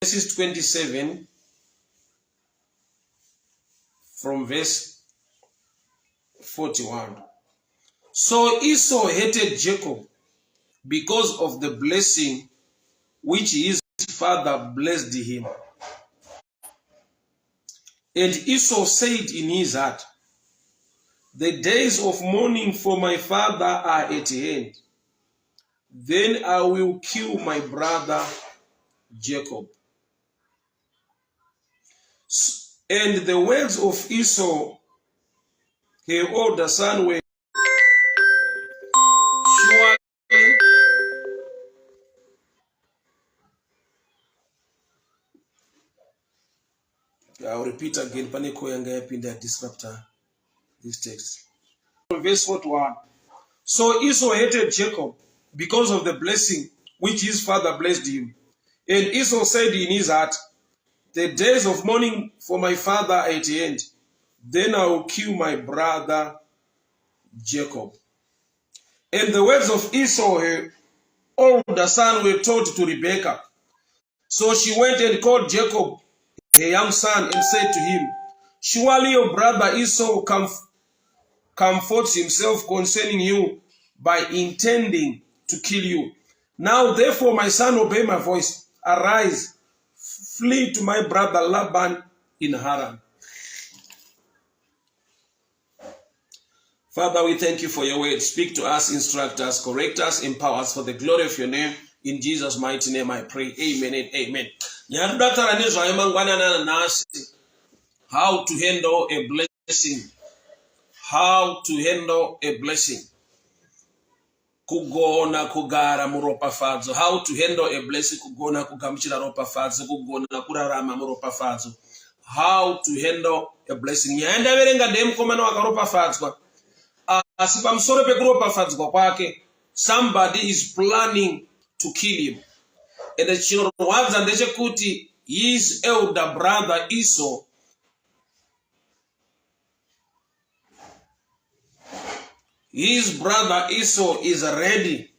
Genesis 27 from verse 41. So Esau hated Jacob because of the blessing which his father blessed him. And Esau said in his heart, The days of mourning for my father are at hand. Then I will kill my brother Jacob. And the words of Esau, her older son, were surely I'll repeat again pane ko yanga yapinda disruptor this text. Verse 41. So Esau hated Jacob because of the blessing which his father blessed him. And Esau said in his heart, The days of mourning for my father are at hand. Then I will kill my brother Jacob. And the words of Esau, her older son, were told to Rebekah. So she went and called Jacob, her young son, and said to him, Surely your brother Esau comforts himself concerning you by intending to kill you. Now therefore, my son, obey my voice. Arise, flee to my brother Laban in Haran. Father, we thank you for your word. Speak to us, instruct us, correct us, empower us for the glory of your name. In Jesus' mighty name I pray. Amen and amen. Nyaya toda kutaura nezvayo mangwanana nhasi. How to handle a blessing. How to handle a blessing. Kugona kugara muropafadzo. How to handle a blessing. Kugona kugamuchira ropafadzo. Kugona kurarama muropafadzo. How to handle a blessing. Nyaya ndaverenga ndeyemukomana wakaropafadzwa. Asi pamusoro pekuropafadzwa kwake, somebody is planning to kill him. And chinorwadza ndechekuti his elder brother Esau His brother Esau is ready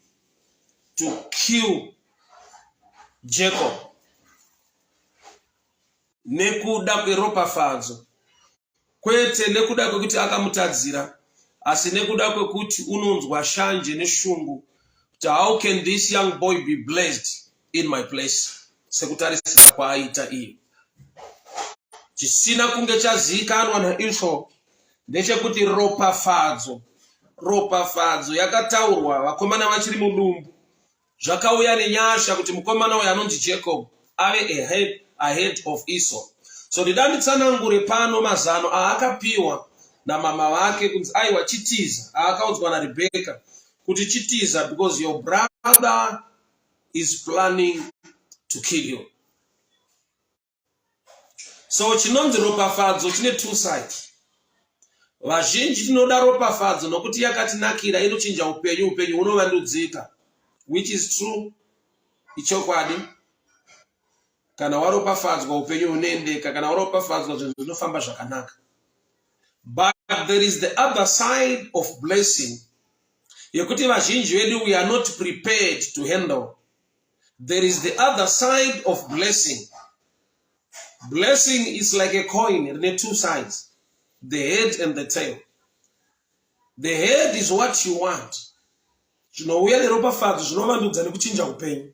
to kill Jacob nekuda kweropafadzo, kwete nekuda kwekuti akamutadzira, asi nekuda kwekuti unonzwa shanje neshungu kuti how can this young boy be blessed in my place, sekutarisira kwaaita iye. Chisina kunge chazivikanwa naIsau ndechekuti ropafadzo ropafadzo yakataurwa vakomana vachiri mudumbu. Zvakauya nenyasha kuti mukomana uyu anonzi Jacob ave ahead, ahead of Esau. So ndida nditsanangure pano mazano aakapiwa namama vake kunzi aiwa chitiza, aakaudzwa naRebecca kuti chitiza because your brother is planning to kill you. So chinonzi ropafadzo chine two sides. Vazhinji tinoda ropafadzo nokuti yakatinakira, inochinja upenyu, upenyu hunovandudzika, which is true, ichokwadi. Kana waropafadzwa upenyu hunoendeka, kana waropafadzwa zvinhu zvinofamba zvakanaka. But there is the other side of blessing yekuti vazhinji vedu we are not prepared to handle. There is the other side of blessing. Blessing is like a coin rine two sides, the head and the tail. The head is what you want, zvinouya neropafadzo zvinovandudza nekuchinja upenyu,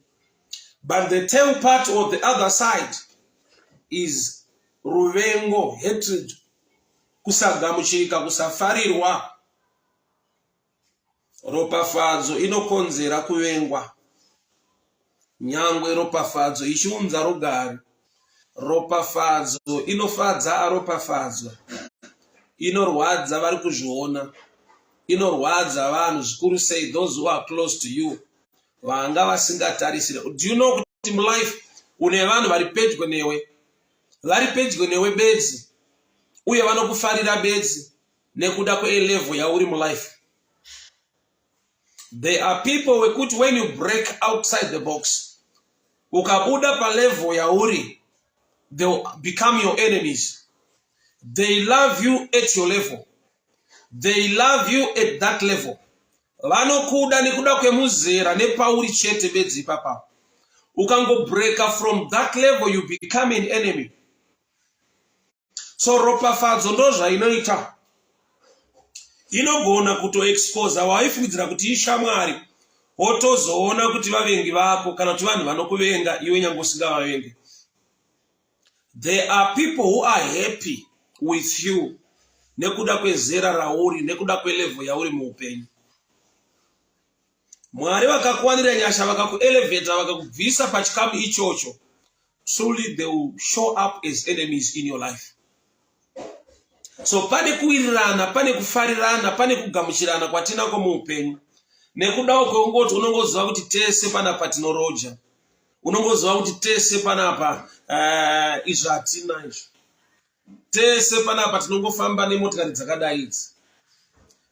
but the tail part or the other side is ruvengo, hatred, kusagamuchirika, kusafarirwa. Ropafadzo inokonzera kuvengwa. Nyangwe ropafadzo ichiunza rugare, ropafadzo inofadza aropafadzwa, inorwadza vari kuzviona, inorwadza vanhu zvikuru sei those who are close to you vanga vasingatarisire. Do you know kuti mulife une vanhu vari pedyo newe, vari pedyo newe bedzi uye vanokufarira bedzi nekuda kweelevel yauri mulife? There are people wekuti when you break outside the box, ukabuda palevel yauri, they will become your enemies. They love you at your level, they love you at that level. Vanokuda nekuda kwemuzera nepauri chete bedzi ipapapo. Ukangobreaka from that level, you become an enemy. So ropafadzo ndo zvainoita, inogona kutoexposa waifungidzira kuti ishamwari, wotozoona kuti vavengi vako kana kuti vanhu vanokuvenga iwe nyange usingavavengi. There are people who are happy with you nekuda kwezera rauri, nekuda kwelevel yauri muupenyu. Mwari vakakuwanira nyasha, vakakuelevheta, vakakubvisa pachikamu ichocho, truly they will show up as enemies in your life. So pane kuwirirana, pane kufarirana, pane kugamuchirana kwatinako muupenyu, nekudawo kweungoti unongoziva kuti tese panapa tinoroja, unongoziva kuti tese panapa izvi hatina izvi, tese panapa tinongofamba nemotikari dzakadai idzi,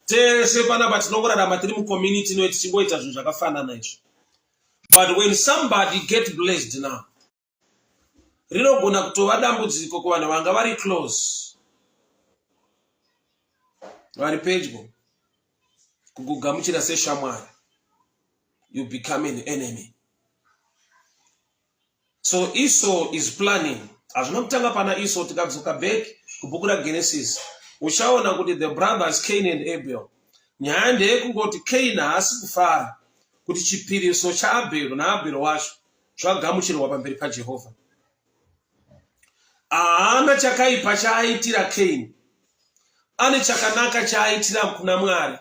tese panapa tinongorarama tiri mucommunity inoyi tichingoita zvinhu zvakafanana izvi. But when somebody get blessed now, rinogona kutova dambudziko kuvanhu vanga vari close, vari pedyo kukugamuchira seshamwari. You become an enemy. So Esau is planning. Hazvina kutanga pana Esau. Tikadzoka back kubhuku raGenesis, uchaona kuti the brothers Cain and Abel, nyaya ndeyekungoti Cain haasi kufara kuti chipiriso chaAbhero naAbhero wacho zvagamuchirwa pamberi paJehovha. Haana chakaipa chaaitira Cain, ane chakanaka chaaitira kuna Mwari.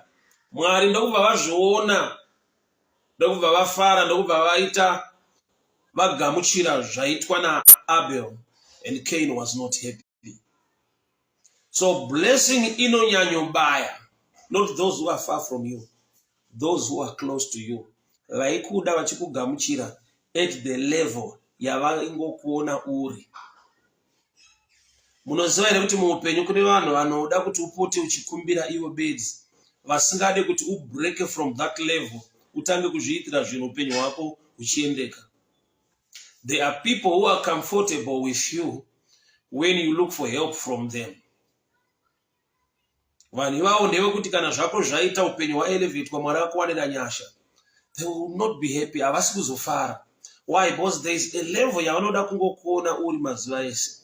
Mwari ndokubva vazviona, ndokubva vafara, ndokubva vaita vagamuchira zvaitwa naAbel, and Cain was not happy. So blessing inonyanyobaya not those who are far from you, those who are close to you, vaikuda vachikugamuchira at the level yavaingokuona uri. Munoziva here kuti muupenyu kune vanhu vanoda kuti upote uchikumbira iwe bedzi, vasingade kuti ubreak from that level, utange kuzviitira zvinhu, upenyu hwako huchiendeka? There are people who are comfortable with you when you look for help from them. Vanhu ivavo ndevekuti kana zvako zvaita, upenyu hwaelevatwa, Mwari akuwanira nyasha, they will not be happy. Havasi kuzofara. Why? Because there is a level yavanoda kungokuona uri mazuva ese.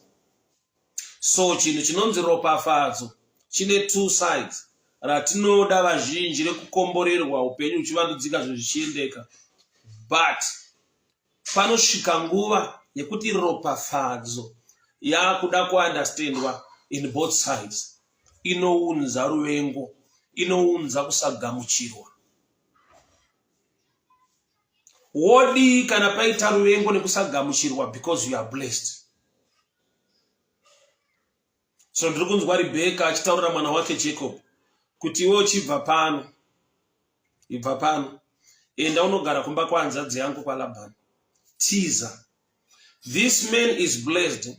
So chinhu chinonzi ropafadzo chine two sides. Ratinoda vazhinji rekukomborerwa, upenyu huchivandudzika, zvinhu zvichiendeka, but panosvika nguva yekuti ropafadzo yakuda kuunderstandwa in both sides. Inounza ruvengo, inounza kusagamuchirwa. Wodii kana paita ruvengo nekusagamuchirwa because you are blessed? So ndiri kunzwa Rebheka achitaurira mwana wake Jacob kuti, "Iwe uchibva pano, ibva pano, enda unogara kumba kwahanzadzi yangu kwaLabhani. Tiza. This man is blessed,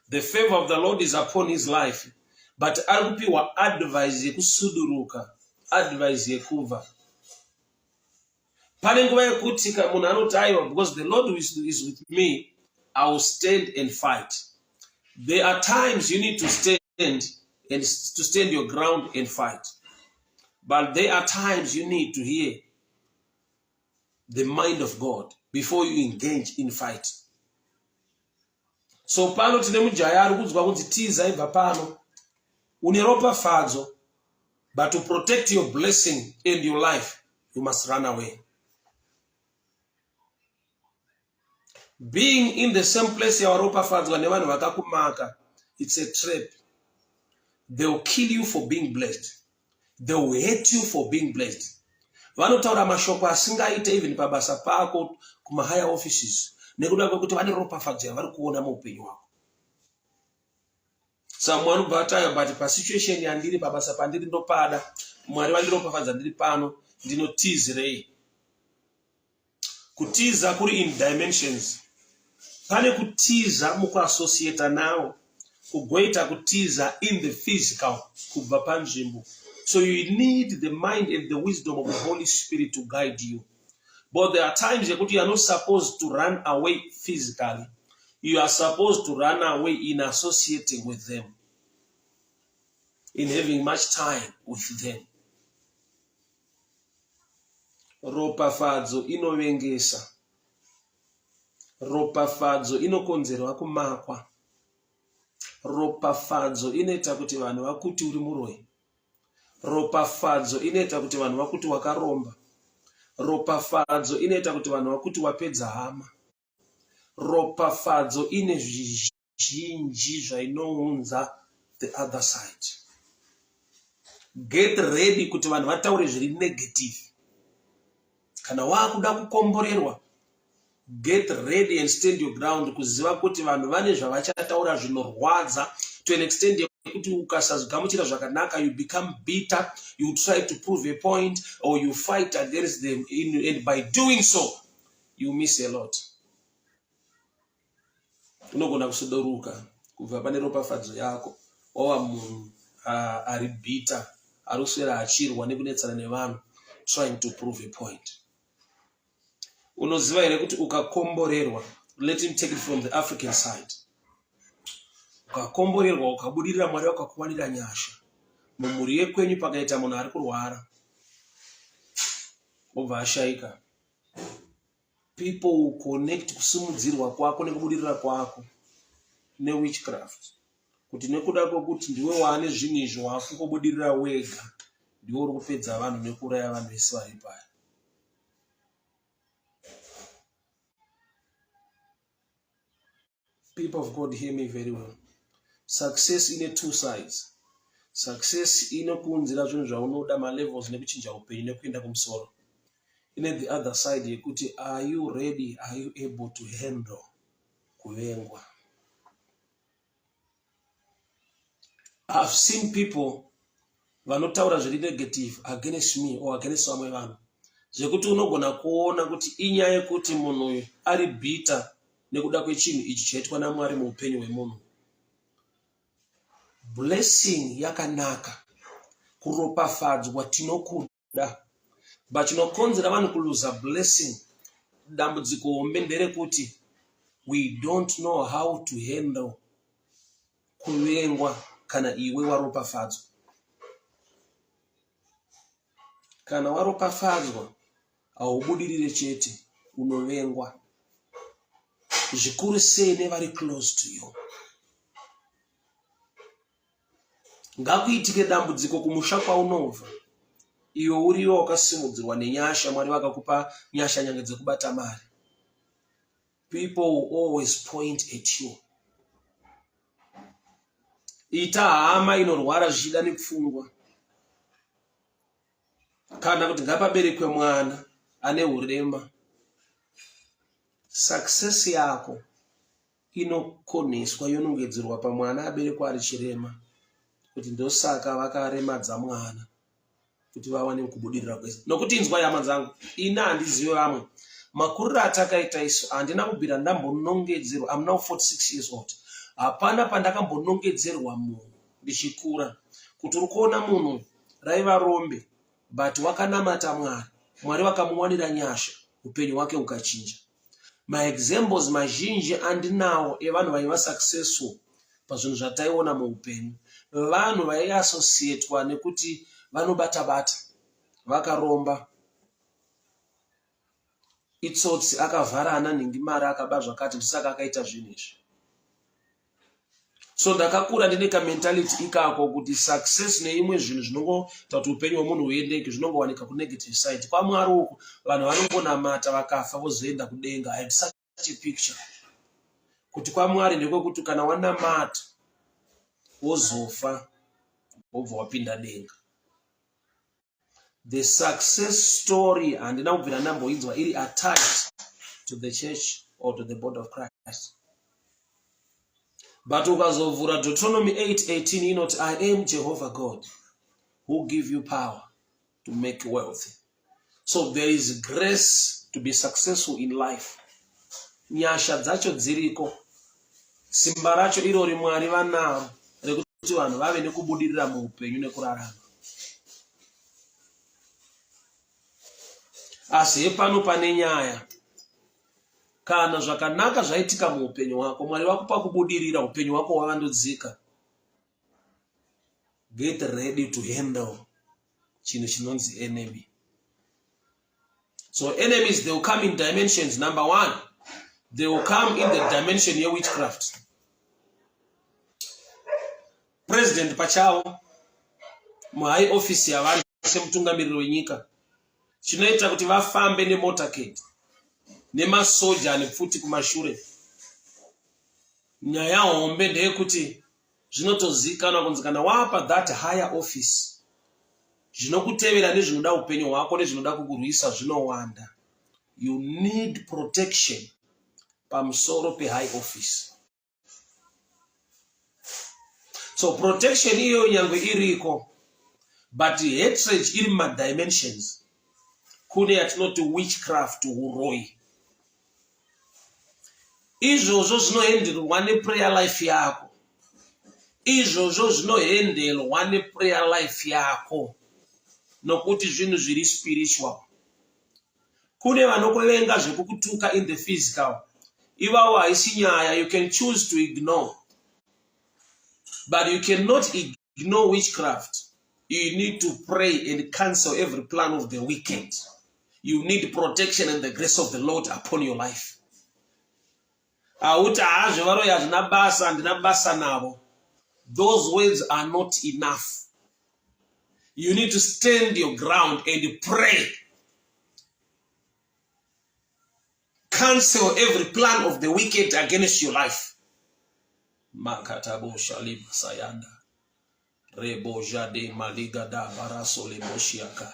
the favor of the Lord is upon his life, but ari kupiwa advice yekusuduruka, advice yekubva." Pane nguva yekuti munhu anoti, "Aiwa, because the Lord is with me, I will stand and fight." There are times you need to stand and to stand your ground and fight, but there are times you need to hear the mind of God before you engage in fight. So pano tine mujaya ari kunzwa kunzi, "Tiza, ibva pano, une ropafadzo, but to protect your blessing and your life, you must run away." Being in the same place yawaropafadzwa nevanhu vakakumaka, it's a trap. They will kill you for being blessed. They will hate you for being blessed. Vanotaura mashoko asingaite even pabasa pako, kumahigher offices, nekuda kwekuti vane ropafadzo yavari kuona muupenyu hwako. Samwe anobva ataya, "But pasituation yandiri, pabasa pandiri, ndopada Mwari vandiropafadza ndiri pano, ndinotizirei?" Kutiza kuri in dimensions. Pane kutiza mukuassociata nawo, kugoita kutiza in the physical, kubva panzvimbo. So you need the mind and the wisdom of the Holy Spirit to guide you. But there are times yekuti you are not supposed to run away physically, you are supposed to run away in associating with them, in having much time with them. Ropafadzo inovengesa. Ropafadzo inokonzerwa kumakwa. Ropafadzo inoita kuti vanhu vakuti uri muroyi. Ropafadzo inoita kuti vanhu vakuti wakaromba. Ropafadzo inoita kuti vanhu vakuti wapedza hama. Ropafadzo ine zvizhinji zvainounza the other side. Get ready kuti vanhu vataure zviri negative. Kana waakuda kukomborerwa, get ready and stand your ground kuziva kuti vanhu vane zvavachataura zvinorwadza to an extent yekuti ukasazvigamuchira zvakanaka you become bitter, you try to prove a point or you fight against them in, and by doing so you miss a lot. Unogona kusuduruka kubva pane ropafadzo yako wava munhu ari bitter, ari kuswera achirwa nekunetsana nevanhu trying to prove a point. Unoziva here kuti ukakomborerwa, let him take it from the African side, ukakomborerwa ukabudirira, Mwari vakakuwanira nyasha, mumhuri yekwenyu pakaita munhu ari kurwara obva ashaika, people will connect kusimudzirwa kwako nekubudirira kwako newitchcraft, kuti nekuda kwekuti ndiwe waane zvinhu izvi waakungobudirira wega, ndiwe uri kupedza vanhu nekuuraya vanhu vese vari paya. People of God, hear me very well. Success ine two sides. Success inokuunzira zvinhu zvaunoda, malevels nekuchinja upenyu nekuenda kumusoro. Ine the other side yekuti are you ready, are you able to handle kuvengwa? I've seen people vanotaura zviri negative against me or against vamwe vanhu, zvekuti unogona kuona kuti inyaya yekuti munhu uyu ari bitter nekuda kwechinhu ichi chaitwa naMwari muupenyu hwemunhu. Blessing yakanaka, kuropafadzwa tinokuda, but chinokonzera vanhu kuluza blessing, dambudziko hombe nderekuti we don't know how to handle kuvengwa kana iwe waropafadzwa. Kana waropafadzwa haubudirire chete, unovengwa zvikuru sei nevari close to you. Ngakuitike dambudziko kumusha kwaunobva, iwe uriwe wakasimudzirwa nenyasha, Mwari vakakupa nyasha nyange dzekubata mari, people will always point at you. Ita hama inorwara zvichida nepfungwa, kana kuti ngapaberekwe mwana ane urema, success yako inokoneswa yonongedzerwa pamwana aberekwa ari chirema, kuti ndosaka vakaremadza mwana kuti vawane kubudirira kwese. Nokuti inzwa hama dzangu, ini handizive vamwe makuriro atakaita isu, handina kubvira ndambonongedzerwa. I'm now 46 years old, hapana pandakambonongedzerwa munhu ndichikura kuti uri kuona munhu raiva rombe, but wakanamata Mwari, Mwari vakamuwanira nyasha, upenyu hwake hukachinja. Maexamples mazhinji andinawo evanhu vaiva successful pazvinhu zvataiona muupenyu, vanhu vaiasociatwa nekuti vanobata bata, vakaromba, itsotsi, akavhara ana nhingi mari, akaba zvakati, ndisaka akaita zvinhu izvi. So ndakakura ndine kamentality ikako kuti success neimwe zvinhu zvinongoita kuti upenyu hwemunhu huendeke zvinongowanika kunegative side. KwaMwari uku vanhu vanongonamata vakafa vozoenda kudenga. I had such a picture kuti kwaMwari ndekwekuti kana wanamata wozofa wobva wapinda denga. The success story handina kubvira ndamboinzwa iri attached to the church or to the body of Christ. But ukazovhura Deuteronomy 8:18 inoti, I am Jehovah God who give you power to make wealth. So there is grace to be successful in life. Nyasha dzacho dziriko, simba racho irori Mwari vanaro rekuti vanhu vave nekubudirira muupenyu nekurarama. Asi hepano pane nyaya. Kana zvakanaka zvaitika muupenyu hwako, Mwari vakupa kubudirira, upenyu hwako hwavandudzika, get ready to handle chinhu chinonzi enemy. So enemies, they will come in dimensions. Number one, They will come in the dimension yewitchcraft. President pachavo muhigh office yavari semutungamiriri wenyika, chinoita kuti vafambe nemotorcade nemasoja ane pfuti kumashure. Nyaya hombe ndeyekuti zvinotozivikanwa kunzi kana wapa that higher office, zvinokutevera nezvinoda upenyu hwako nezvinoda kukurwisa zvinowanda. You need protection pamusoro pehigh office. So protection iyoyo nyangwe iriko, but hatred iri mumadimensions. Kune yatinoti witchcraft, uroyi. Izvozvo zvinohenderwa neprayer life yako. Izvozvo zvinohenderwa neprayer life yako nokuti zvinhu zviri spiritual. Kune vanokuvenga zvekukutuka in the physical. Ivavo haisi nyaya, you can choose to ignore, but you cannot ignore witchcraft. You need to pray and cancel every plan of the wicked. You need protection and the grace of the Lord upon your life. Hauti hazve varoyi hazvina basa, handina basa navo. Those words are not enough. You need to stand your ground and pray, cancel every plan of the wicked against your life. Makatabosha limasayanda rebojade maligada baraso leboshiaka.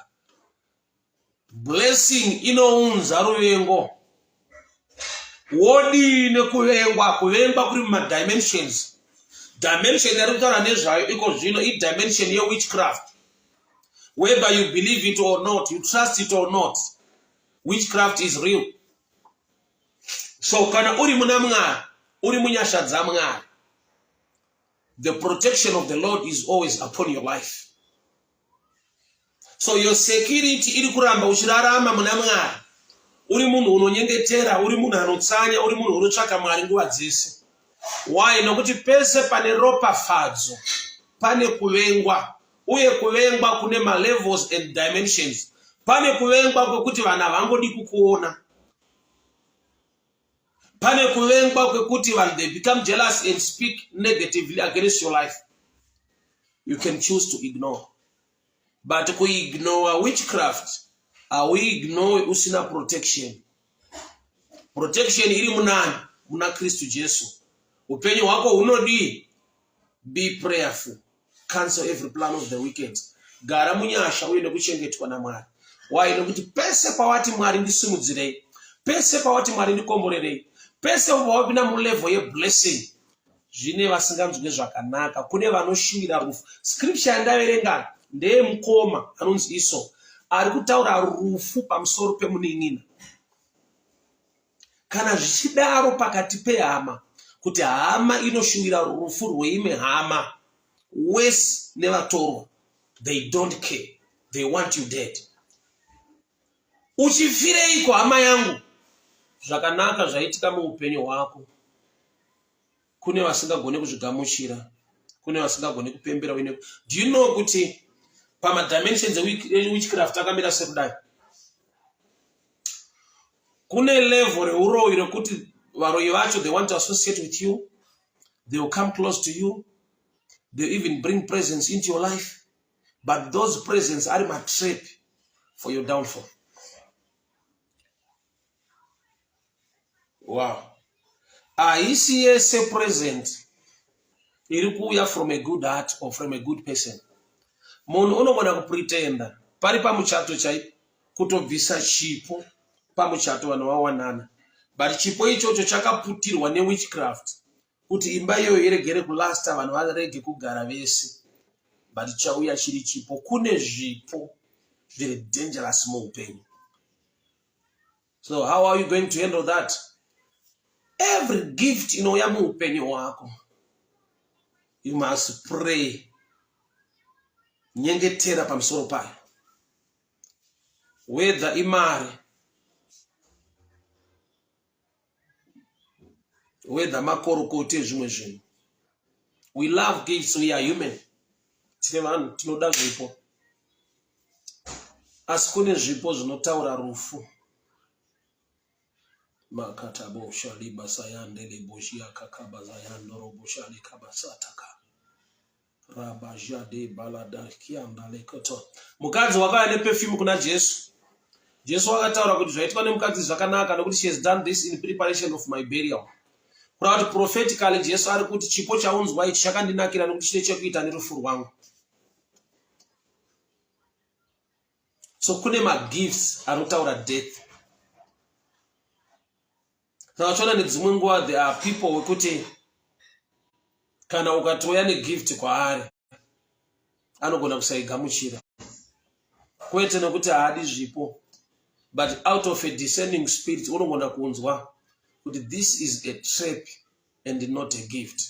Blessing inounza ruvengo. Wodii nekuvengwa? Kuvengwa kuri mumadimensions. Dimension yari kutaura nezvayo iko zvino idimension yewitchcraft. Whether you believe it or not, you trust it or not, witchcraft is real. So kana uri muna Mwari, uri munyasha dzaMwari, the protection of the Lord is always upon your life. So your security iri kuramba uchirarama muna Mwari, uri munhu unonyengetera, uri munhu anotsanya, uri munhu unotsvaka Mwari nguva dzese. Why? Nokuti pese pane ropafadzo pane kuvengwa, uye kuvengwa kune malevels and dimensions. Pane kuvengwa kwekuti vanhu havangodi kukuona. Pane kuvengwa kwekuti vanhu, they become jealous and speak negatively against your life. You can choose to ignore, but kuignore witchcraft, hauignore usina protection. Protection iri munani? Muna Kristu Jesu. Upenyu hwako hunodii? Be prayerful, cancel every plan of the wicked. Gara munyasha uye nekuchengetwa naMwari. Why? Nekuti pese pawati, "Mwari, ndisimudzirei," pese pawati, "Mwari, ndikomborerei," pese pawapinda mulevel yeblessing, zvine vasinganzwe zvakanaka. Kune vanoshuvira rufu. Scripture yandaverenga ndeyemukoma anonzi Iso, ari kutaura rufu pamusoro pemunin'ina. Kana zvichidaro pakati pehama, kuti hama inoshuvira rufu rweimwe hama, wese nevatorwa, they don't care, they want you dead. Uchifireiko, hama yangu? Zvakanaka zvaitika muupenyu hwako, kune vasingagone kuzvigamuchira, kune vasingagone kupembera uine. Do you know kuti pamadimensions ewitchcraft akamira sekudai? Kune level reuroyi rekuti varoyi vacho, they want to associate with you, they will come close to you, they even bring presents into your life, but those presents are matrap for your downfall. Wow. Haisi yese present iri kuuya from a good heart or from a good person. Munhu unogona kupretenda pari pamuchato chaipo, kutobvisa chipo pamuchato, vanhu vawanana, but chipo ichocho chakaputirwa newitchcraft kuti imba iyoyo iregere kulasta, vanhu varege kugara vese, but chauya chiri chipo. Kune zvipo zviri dangerous muupenyu. So how are you going to handle that? Every gift inouya muupenyu hwako, you must pray, nyengetera pamusoro payo, whether imari, whether makorokoti ezvimwe zvinhu. We love gifts, we are human, tine vanhu tinoda zvipo, asi kune zvipo zvinotaura rufu. Makatabosha libasayande leboshia kakabazayando robosha lekabasataka. Rabajade balada kianda lekoto. Mukadzi wakauya neperfume kuna Jesu. Jesu akataura kuti zvaitwa nemukadzi zvakanaka nokuti she has done this in preparation of my burial. Kureva kuti prophetically Jesu ari kuti chipo chaunzwa ichi chakandinakira nokuti chine chekuita nerufu rwangu. So kune magifts anotaura death. Saka uchiona nedzimwe nguva there are people wekuti kana ukatouya negift kwaari anogona kusaigamuchira kwete nekuti haadi zvipo but out of a discerning spirit unogona kunzwa kuti this is a trap and not a gift.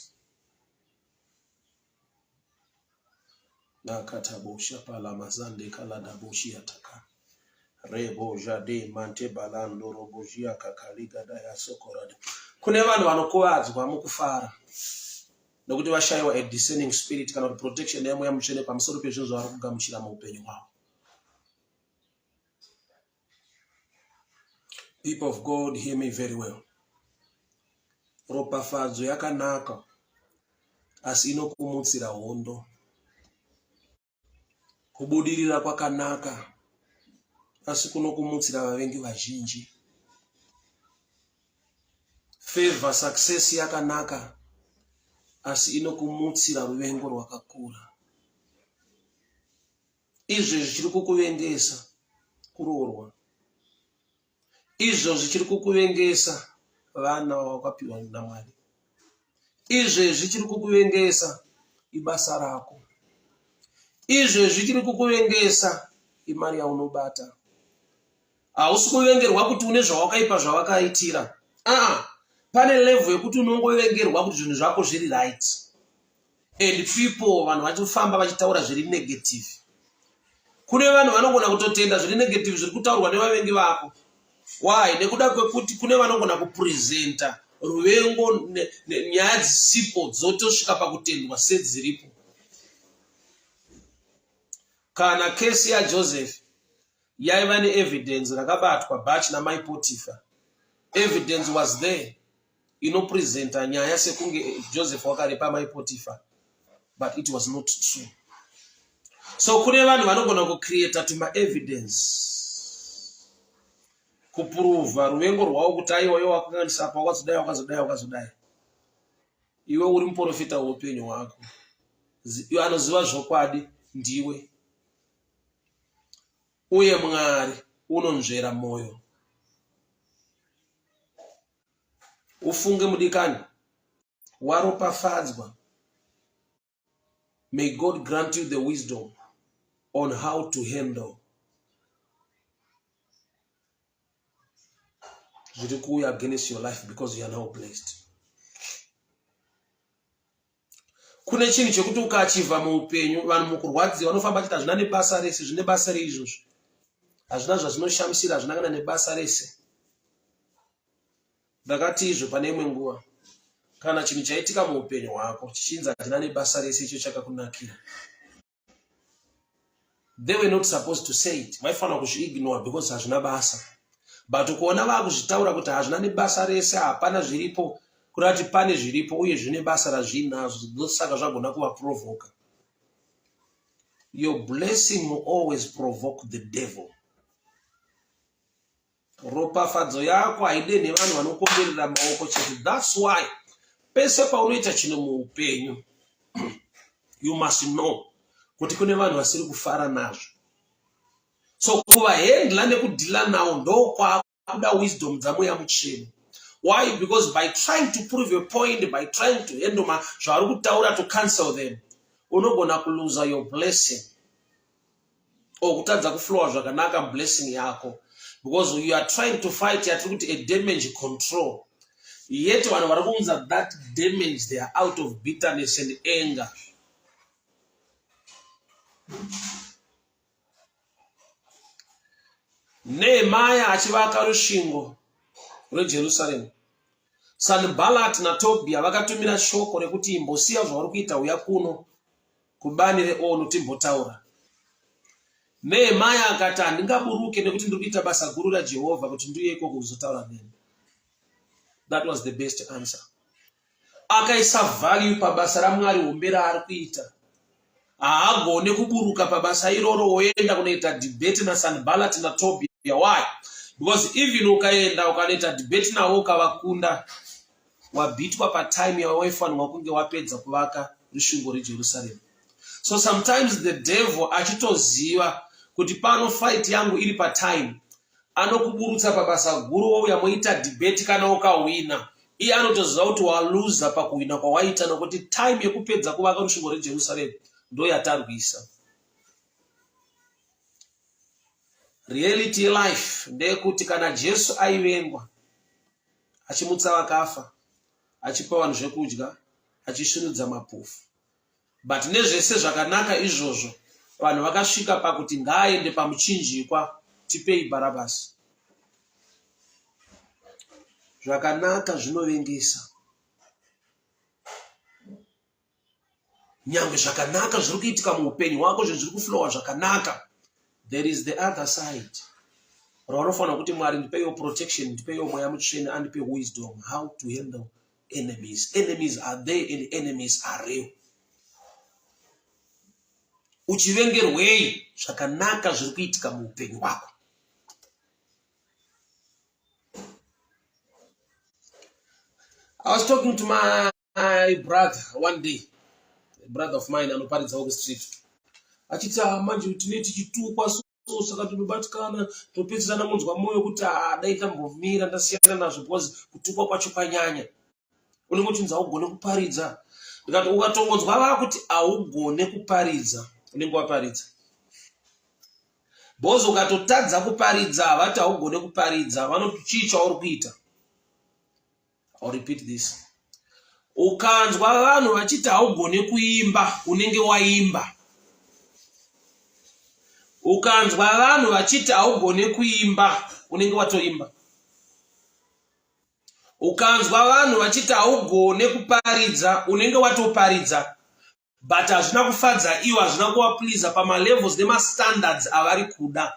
Nakatabosha palamazande kaladaboshiya taka rebo jade mante balando robozhia kakaliga daya sokorade. Kune vanhu vanokuvadzwa mukufara nokuti vashayiwa a discerning spirit kana kuti protection yemweya mutsvene pamusoro pezvinhu zvavari kugamuchira muupenyu hwavo. People of God, hear me very well. Ropafadzo yakanaka asi inokumutsira hondo. Kubudirira kwakanaka asi kunokumutsira vavengi vazhinji. Favor, success yakanaka asi inokumutsira ruvengo rwakakura. Izvezvi chiri kukuvengesa kuroorwa. Izvozvi chiri kukuvengesa vana vawakapiwa naMwari. Izvezvi chiri kukuvengesa ibasa rako. Izvezvi chiri kukuvengesa imari yaunobata. Hausi kuvengerwa kuti une zvawakaipa zvawakaitira. Aa, pane level yekuti unongovengerwa kuti zvinhu zvako zviri right. And people vanhu vachifamba vachitaura zviri negative. Kune vanhu vanogona kutotenda zviri negative zviri kutaurwa nevavengi vako. Why? Nekuda kwekuti kune vanogona kupresenta ruvengo nyaya dzisipo dzotosvika pakutendwa sedziripo. Kana kesi yaJoseph yaiva neevidence rakabatwa bhachi namai Potifa. Evidence was there inopresenta nyaya sekunge Joseph wakarepa mai Potifa but it was not true. So kune vanhu vanogona kucreata tuma evidence kupuruvha ruvengo rwavo kuti aiwa iwe wakanganisa apa wakazodai wakazodai wakazodai. Iwe uri muprofita weupenyu hwako, iwe anoziva zvokwadi ndiwe. Uye Mwari unonzvera moyo. Ufunge mudikani, waropafadzwa. May God grant you the wisdom on how to handle zviri kuuya against your life because you are now blessed. Kune chinhu chekuti ukaachivha muupenyu vanhu mukurwadziwa vanofamba vachiti hazvina nebasa rese, zvine basa rei izvozvo? Hazvina zvazvinoshamisira, hazvina kana nebasa rese. Ndakati izvo pane imwe nguva, kana chinhu chaitika muupenyu hwako chichinzi hachina nebasa rese icho chakakunakira, they were not supposed to say it, vaifanira kuzviignore because hazvina basa. But kuona vakuzvitaura kuti hazvina nebasa rese, hapana zviripo, kureva kuti pane zviripo uye zvine basa razviinazvo, ndosaka zvagona kuvaprovoka. Your blessing will always provoke the devil. Ropafadzo yako haidenhe vanhu vanokomberera maoko chete. That's why pese paunoita chinhu muupenyu you must know kuti kune vanhu vasiri kufara nazvo. So kuvahandla nekudhila nawo ndokwakuda wisdom dzamweya mutsvene. Why? Because by trying to prove a point, by trying to handle zvavari kutaura to cancel them, unogona kuluza your blessing or kutadza kuflowa zvakanaka blessing yako because you are trying to fight yatiri kuti a damage control, yet vanhu vari kuunza that damage, they are out of bitterness and anger. Nehemaya achivaka rusvingo rweJerusarema, Sanballat naTobia vakatumira shoko rekuti imbosiya zvauri kuita, uya kuno kubani reOno timbotaura. Nehemaya akati, handingaburuke nekuti ndiri kuita basa guru raJehovha kuti ndiuye ikoko kuzotaura nemi. That was the best answer. Akaisa value pabasa raMwari hombe raari kuita. Haagone kuburuka pabasa iroro woenda kunoita debate naSanballat naTobia. Why? Because even ukaenda ukanoita debate navo ukavakunda, wabhitwa patime yawaifanirwa kunge wapedza kuvaka rusvingo reJerusarema. So sometimes the devil achitoziva kuti pano fight yangu iri patime, anokuburutsa pabasa guru wouya moita debate. Kana ukahwina, iye anotoziva kuti waluza pakuhwina kwawaita, nokuti time yekupedza kuvaka rusvingo reJerusarema ndo yatarwisa. Reality yelife ndeyekuti kana Jesu aivengwa, achimutsa vakafa, achipa vanhu zvekudya, achisvinudza mapofu, but nezvese zvakanaka izvozvo, vanhu vakasvika pakuti ngaaende pamuchinjikwa, tipei Bharabhasi. Zvakanaka zvinovengesa. Nyangwe zvakanaka zviri kuitika muupenyu hwako, zvinhu zviri kuflowa zvakanaka, there is the other side raunofanira kuti, Mwari, ndipeiwo protection, ndipeiwo Mweya Mutsvene, andipe wisdom how to handle enemies. Enemies are there and enemies are real. Uchivengerwei zvakanaka zviri kuitika muupenyu hwako? I was talking to my brother one day, a brother of mine anoparidzawo kustreet, achiti, ah, manje tine tichitukwa so, saka tinobatikana, topedzisana munzwa mwoyo kuti, ah, dai tambomira ndasiyana nazvo because kutukwa kwacho kwanyanya. Unenge uchinzi haugone kuparidza. Ndikati ukatongonzwa vakuti haugone kuparidza, unenge waparidza, because ukatotadza kuparidza, havati haugone kuparidza, vanoti chii chauri kuita? I'll repeat this. Ukanzwa vanhu vachiti haugone kuimba, unenge waimba. Ukanzwa vanhu vachiti haugone kuimba, unenge watoimba. Ukanzwa vanhu vachiti haugone kuparidza, unenge watoparidza, but hazvina kufadza iwo, hazvina kuvapleasa pamalevels nemastandards avari kuda.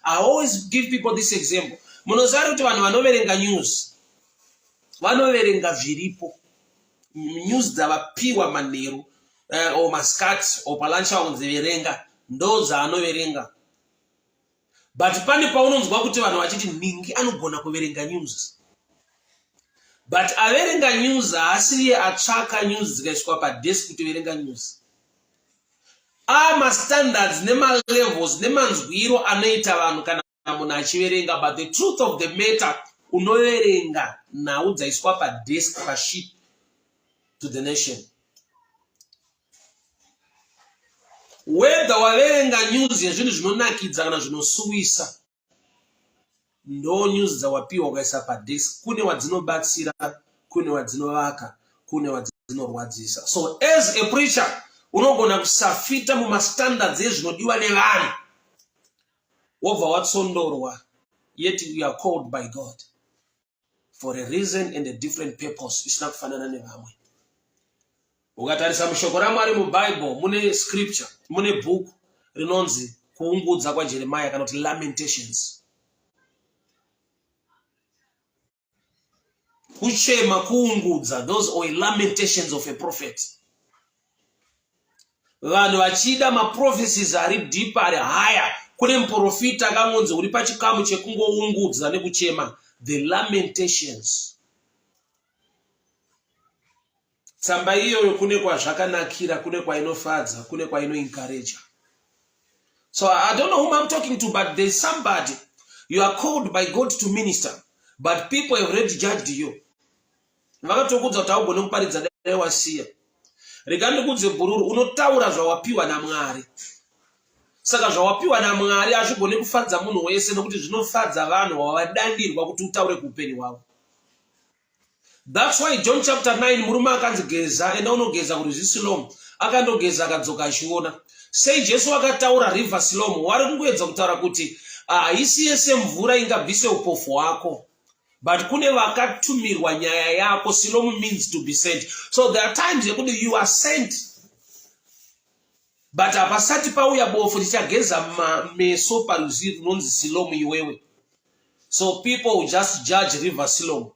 I always give people this example. Munoziva kuti vanhu vanoverenga news, vanoverenga zviripo, news dzavapiwa manheru or masikati or palunch hour kunzi verenga, ndo dzaanoverenga. But pane paunonzwa kuti vanhu vachiti nhingi anogona kuverenga news, but averenga news haasiriye atsvaka news dzikaiswa padesk kuti verenga news. Amastandards nemalevels nemanzwiro anoita vanhu kana munhu achiverenga, but the truth of the matter, unoverenga nhau dzaiswa padesk, pasheet to the nation. Whether waverenga news yezvinhu zvinonakidza kana zvinosuwisa, ndo news dzawapiwa ukaisa padesk. Kune wadzinobatsira, kune wadzinovaka, kune wadzinorwadzisa. So as a preacher, unogona kusafita mumastandards ezvinodiwa nevanhu, wobva watsondorwa, yet you are called by God for a reason and a different purpose isina kufanana nevamwe. Ukatarisa mushoko raMwari, muBible, mune scripture, mune bhuku rinonzi Kuungudza kwaJeremiah, kana kuti Lamentations, kuchema, kuungudza. Those are lamentations of a prophet. Vanhu vachida maprophecies ari deep, ari higher, kune muprofita akangonzi uri pachikamu chekungoungudza nekuchema, the Lamentations. Tsamba iyoyo kune kwazvakanakira, kune kwainofadza, kune kwainoencouraja. So I don't know whom I'm talking to, but there's somebody, you are called by God to minister, but people have already judged you. Vakatokudza kuti haugone kuparidza, dai wasiya. Rega ndikudze bhururu, unotaura zvawapiwa naMwari. Saka zvawapiwa naMwari hazvigone kufadza munhu wese, nokuti zvinofadza vanhu vavadandirwa kuti utaure kuupenyu hwavo. That's why John chapter 9, murume akanzi geza, enda unogeza kurwizi Silomu, akandogeza, akadzoka achiona. Sei Jesu akataura river Silomu? Wari kungoedza kutaura kuti haisi yese mvura ingabvise upofu hwako, but kune vakatumirwa nyaya yako. Silomu means to be sent. So there are times yekuti you are sent, but hapasati pauya bofu tichageza meso parwizi runonzi Silomu iwewe. So people will just judge river Silomu.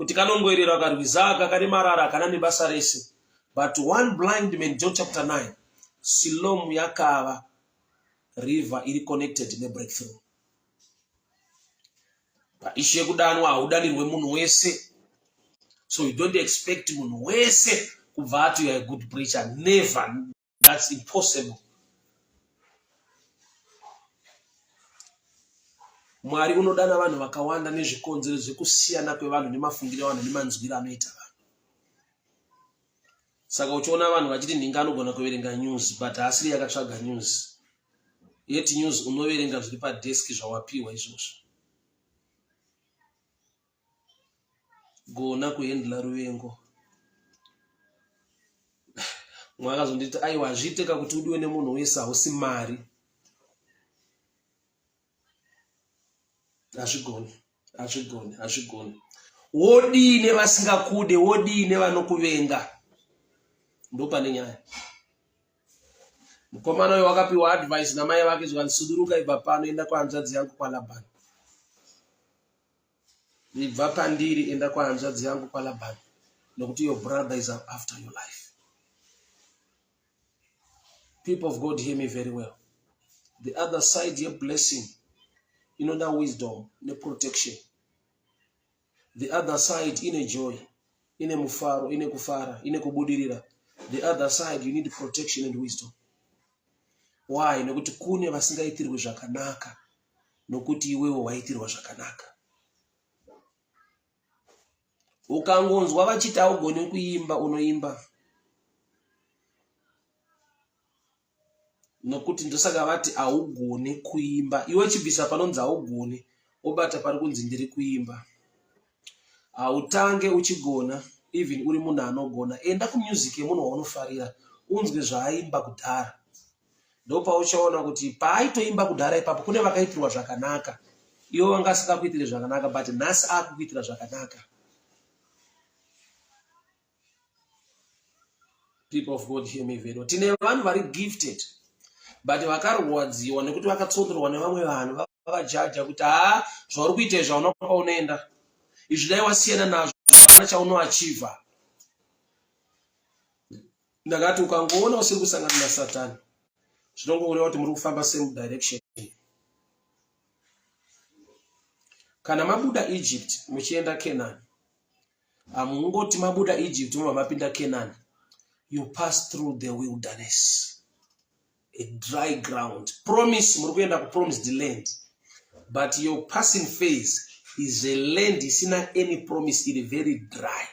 kuti kanongoerera karwiza aka kane marara akana nebasa rese. But one blind man, John chapter 9, Siloam yakava river iri connected nebreakthrough. Paishu yekudanwa haudanirwe munhu wese. So you don't expect munhu wese kubva ati you are a good preacher. Never. That's impossible. Mwari unodana vanhu vakawanda nezvikonzero zvekusiyana kwevanhu nemafungiro evanhu nemanzwiro anoita vanhu. Saka uchiona vanhu vachiti nhinga anogona kuverenga news but haasiri yakatsvaga news. Yet news unoverenga zviri padesk zvawapiwa izvozvo. Gona kuhandla ruvengo. Mumwe akazonditi aiwa hazviite ka kuti udiwe nemunhu wese hausi mari. Hazvigoni, hazvigoni, hazvigoni. Wodii nevasingakude, wodii nevanokuvenga? Ndopane nyaya. Mukomana uyo wakapiwa advice namai vake zvikanzi suduruka ibva pano enda kwahanzvadzi yangu kwaLabhani. Ibva pandiri enda kwahanzvadzi yangu kwaLabhani nokuti your brother is after your life. People of God hear me very well. The other side yeblessing inoda wisdom neprotection. The other side ine joy, ine mufaro, ine kufara, ine kubudirira. The other side you need protection and wisdom. Why? Nekuti kune vasingaitirwe zvakanaka nokuti iwewe waitirwa zvakanaka. Ukangonzwa vachiti haugoni kuimba, unoimba. Nokuti ndosaka vati haugoni kuimba. Iwe chibvisa panonzi haugoni, wobata pari kunzi ndiri kuimba. Hautange uchigona even uri munhu anogona. Enda kumusic yemunhu waunofarira unzwe zvaaimba kudhara. Ndopauchaona kuti paaitoimba kudhara ipapo kune vakaitirwa zvakanaka. Iwe vanga asingakuitire zvakanaka but nhasi akukuitira zvakanaka. People of God hear me very well. Tine vanhu vari gifted but vakarwadziwa nekuti vakatsondorwa nevamwe vanhu vavajaja kuti haa zvauri kuita izvi hauna kwaunoenda izvi dai wasiyana nazvo hapana chaunoachivha. Ndakati ukangoona usiri kusangana nasatani zvinongoreva kuti muri kufamba same direction. Kana mabuda Egypt muchienda Canaan, hamungoti mabuda Egypt mobva mapinda Canaan. You pass through the wilderness, a dry ground. Promise, muri kuenda kupromised land, but your passing phase is a land isina any promise, iri very dry.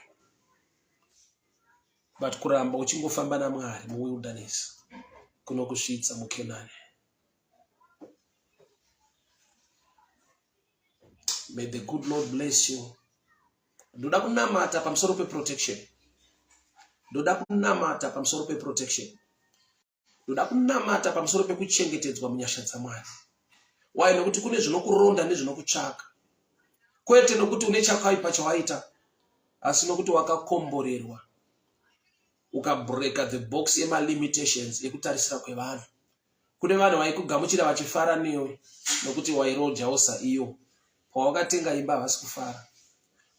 But kuramba uchingofamba naMwari muwilderness kunokusvitsa muKenani. May the good Lord bless you. Ndoda kunamata pamusoro peprotection. Ndoda kunamata pamusoro peprotection. Ndoda kunamata pamusoro pekuchengetedzwa munyasha dzaMwari. Why? Nokuti kune zvinokuronda nezvinokutsvaka. Kwete nokuti une chakaipa chawaita, asi nokuti wakakomborerwa ukabreka the box yemalimitations ekutarisira kwevanhu. Kune vanhu vaikugamuchira vachifara newe nokuti wairojawo saiyo. Pawakatenga imba havasi kufara.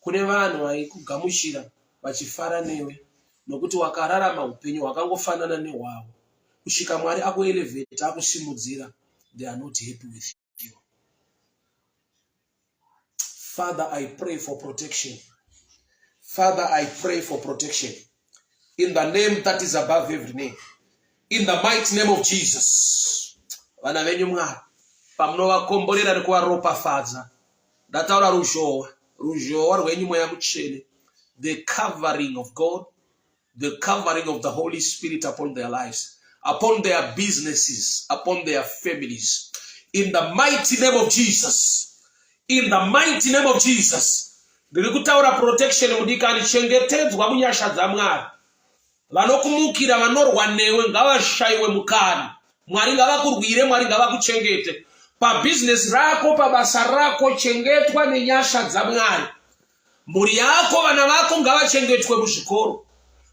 Kune vanhu vaikugamuchira vachifara newe nokuti wakararama upenyu hwakangofanana nehwavo. Kusvika Mwari akuelevheta akusimudzira, they are not happy with you. Father, I pray for protection. Father, I pray for protection. In the name that is above every name. In the mighty name of Jesus. Vana venyu Mwari, pamunovakomborera nekuvaropafadza, ndataura ruzhowa, ruzhowa rwenyu Mweya Mutsvene, the covering of God, the covering of the Holy Spirit upon their lives, upon their businesses, upon their families. In the mighty name of Jesus. In the mighty name of Jesus. Ndiri kutaura protection mudikani, chengetedzwa munyasha dzaMwari. Vanokumukira vanorwa newe ngavashaiwe mukana. Mwari ngavakurwire, Mwari ngavakuchengete. Pabhizinesi rako, pabasa rako, chengetwa nenyasha dzaMwari. Mhuri yako, vana vako ngavachengetwe muzvikoro.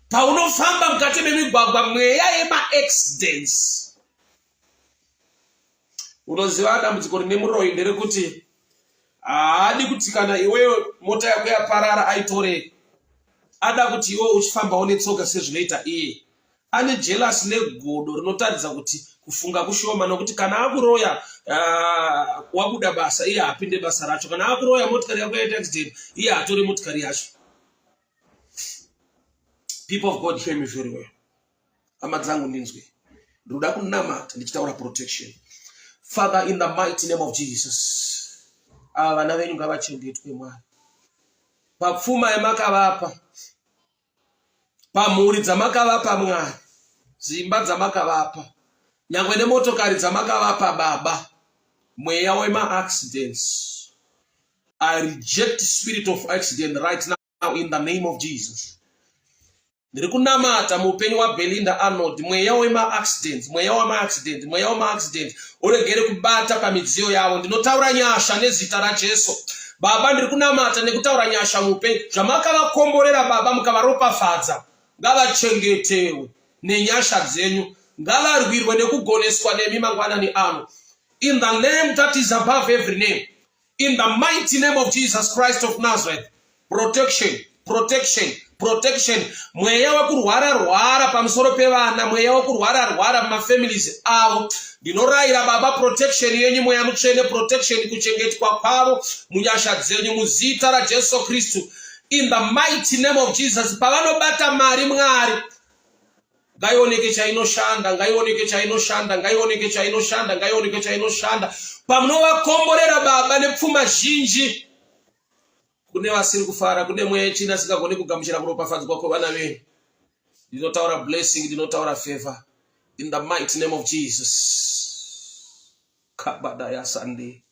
Paunofamba mukati memigwagwa, mweya yemaaccidents. Unoziva dambudziko rine muroyi nderekuti Haadi kuti kana iwewe mota yako yaparara aitorei. Ada kuti iwe uchifambawo netsoka sezvinoita iye. Ane jealous negodo rinotaridza kuti kufunga kushoma nokuti kana akuroya wabuda basa iye haapinde basa racho. Kana akuroya motikari yako yaita accident iye haatore motikari yacho. People of God, hear me very well. Hama dzangu ndinzwe. Ndinoda kunamata ndichitaura protection. Father, in the mighty name of Jesus. Ava vana venyu ngavachengetwe Mwari. Papfuma yamakavapa, pamhuri dzamakavapa Mwari, dzimba dzamakavapa, nyangwe nemotokari dzamakavapa Baba, mweya wemaaccidents. I reject spirit of accident right now in the name of Jesus. Ndiri kunamata muupenyu waBelinda Arnold, mweya wemaaccidents, mweya wemaaccident, mweya wemaaccident uregere kubata pamidziyo yavo. Ndinotaura nyasha nezita raJesu. Baba, ndiri kunamata nekutaura nyasha muupenyu. Zvamakavakomborera Baba, mukavaropafadza, ngavachengetewe nenyasha dzenyu, ngavarwirwe nekugoneswa nemi mangwanani ano. In the name that is above every name, in the mighty name of Jesus Christ of Nazareth, protection, protection, protection. Mweya wekurwara rwara pamusoro pevana, mweya wekurwara rwara mumafamilies avo, ndinorayira Baba protection yenyu, Mweya Mutsvene, protection, kuchengetwa kwavo munyasha dzenyu, muzita raJesu Kristu, in the mighty name of Jesus. Pavanobata mari, Mwari, ngaioneke chainoshanda, ngaioneke chainoshanda, ngaioneke chainoshanda, ngaioneke chainoshanda. Pamunovakomborera Baba nepfuma zhinji, kune vasiri kufara, kune mweya yechina asingagoni kugamuchira kuropafadzwa kwevana venyu. Ndinotaura blessing, ndinotaura favor in the mighty name of Jesus. Kabadaya sande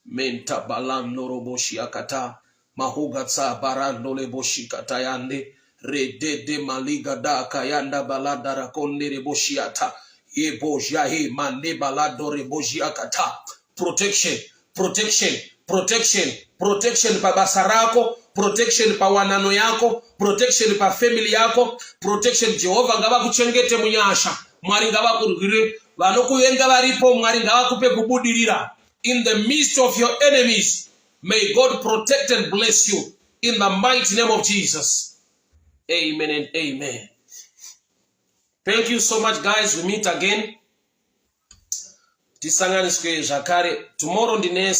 menta balando roboshiakata mahugatsa barando leboshikatayande redede maliga da kayanda balada rakonde reboshiata yebozhahe mande balado reboshiakata. Protection, protection, protection, protection pabasa rako, protection pawanano yako, protection pafamily yako, protection. Jehovha ngavakuchengete munyasha. Mwari ngavakurwire vanokuvenga varipo. Mwari ngavakupe kubudirira in the midst of your enemies. May God protect and bless you in the mighty name of Jesus. Amen and amen. Thank you so much, guys. We meet again. Tisanganiswe zvakare tomorrow. Ndine